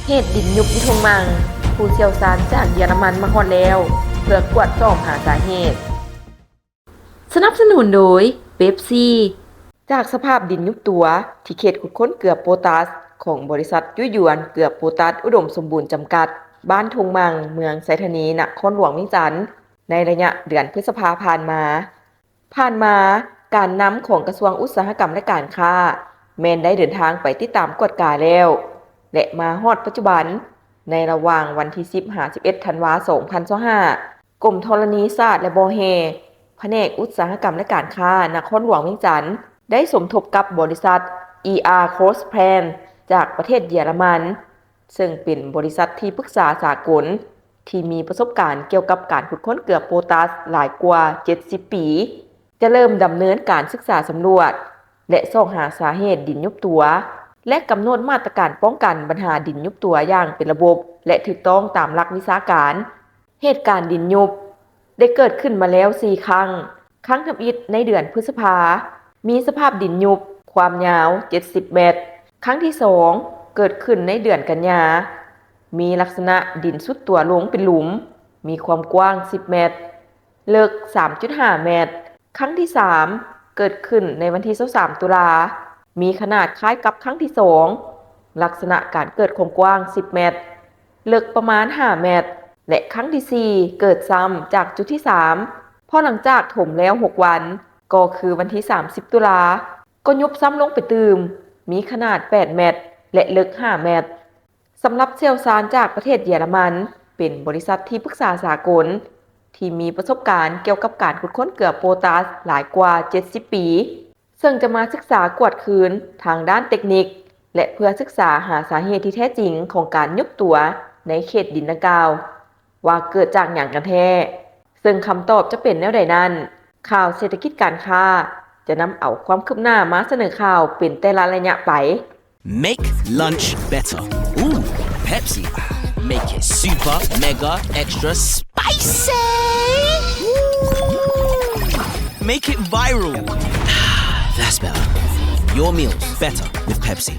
ເຫດດິນຍຸບຢູ່ທົ່ງມັ່ງ, ຜູ້ຊ່ຽວຊານຈາກເຢຍລະມັນມາຮອດແລ້ວ ເພື່ອກວດສອບຫາສາເຫດ. ສະໜັບສະໜູນໂດຍ ເປັບຊີ. ຈາກສະພາບດິນຍຸບຕົວ ທີ່ເຂດຂຸດຄົ້ນເກືອໂປຕາສ ຂອງບໍລິສັດຍຸຍວນເກືອໂປຕາສອຸດົມສົມບູນຈຳກັດ ບ້ານທົ່ງມັ່ງ ເມືອງໄຊທານີ ນະຄອນຫຼວງວຽງຈັນ ໃນໄລຍະເດືອນພຶດສະພາຜ່ານມາ. ຜ່ານມາ, ການນຳຂອງກະຊວງອຸດສາຫະກຳ ແລະ ການຄ້າ ແມ່ນໄດ້ເດີນທາງໄປຕິດຕາມກວດກາແລ້ວ ແລະ ມາຮອດປັດຈຸບັນ, ໃນລະຫວ່າງວັນທີສິບຫາສິບເອັດທັນວາ ສອງພັນຊາວຫ້າ ກົມທໍລະນີສາດ ແລະ ບໍ່ແຮ່ ພະແນກອຸດສາຫະກຳ ແລະ ການຄ້າ ນະຄອນຫຼວງວຽງຈັນ ໄດ້ສົມທົບກັບບໍລິສັດ ອີອາ ໂຄສແພນ ຈາກປະເທດເຢຍລະມັນ ເຊິ່ງເປັນບໍລິສັດທີ່ປຶກສາສາກົນ ທີ່ມີປະສົບການກ່ຽວກັບການຂຸດຄົ້ນເກືອໂປຕາສຫຼາຍກວ່າເຈັດສິບປີ ຈະເລີ່ມດຳເນີນການສຶກສາສຳຫຼວດ ແລະ ຊອກຫາສາເຫດດິນຍຸບຕົວ ແລະ ກຳນົດມາດຕະການປ້ອງກັນບັນຫາດິນຍຸບຕົວຢ່າງເປັນລະບົບ ແລະ ຖືກຕ້ອງຕາມຫຼັກວິຊາການ. ເຫດການດິນຍຸບໄດ້ເກີດຂຶ້ນມາແລ້ວສີ່ຄັ້ງ. ຄັ້ງທຳອິດໃນເດືອນພຶດສະພາ ມີສະພາບດິນຍຸບຄວາມຍາວເຈັດສິບແມັດ. ຄັ້ງທີສອງເກີດຂຶ້ນໃນເດືອນກັນຍາ ມີລັກສະນະດິນຊຸດຕົວລົງເປັນຫຼຸມ, ມີຄວາມກວ້າງສິບແມັດ, ເລິກສາມຈຸດຫ້າແມັດ. ຄັ້ງທີສາມເກີດຂຶ້ນໃນວັນທີຊາວສາມຕຸລາ ມີຂະໜາດຄ້າຍກັບຄັ້ງທີສອງ, ລັກສະນະການເກີດຄວາມກວ້າງສິບແມັດ, ເລິກປະມານຫ້າແມັດ ແລະ ຄັ້ງທີສີ່ເກີດຊ້ຳຈາກຈຸດທີສາມ ເພາະຫຼັງຈາກຖົມແລ້ວຫົກວັນ ກໍຄືວັນທີສາມສິບຕຸລາ ກໍຍຸບຊ້ຳລົງໄປຕື່ມ, ມີຂະໜາດແປດແມັດ ແລະ ເລິກຫ້າແມັດ. ສຳລັບຊ່ຽວຊານຈາກປະເທດເຢຍລະມັນ ເປັນບໍລິສັດທີ່ປຶກສາສາກົນ ທີ່ມີປະສົບການກ່ຽວກັບການຂຸດຄົ້ນເກືອໂປຕາສຫຼາຍກວ່າເຈັດສິບປີ ເຊິ່ງຈະມາສຶກສາກວດຄືນທາງດ້ານເຕັກນິກ ແລະ ເພື່ອສຶກສາຫາສາເຫດທີ່ແທ້ຈິງຂອງການຍຸບຕົວໃນເຂດດິນດັ່ງກ່າວ ວ່າເກີດຈາກຫຍັງກັນແທ້, ເຊິ່ງຄຳຕອບຈະເປັນແນວໃດນັ້ນ, ຂ່າວເສດຖະກິດການຄ້າຈະນຳເອົາຄວາມຄືບໜ້າມາສະເໜີຂ່າວເປັນແຕ່ລະໄລຍະໄປ. Make lunch better. Ooh, Pepsi. Make it super, mega, extra spicy. Ooh. Make it viral. That's better. Your meals better with Pepsi.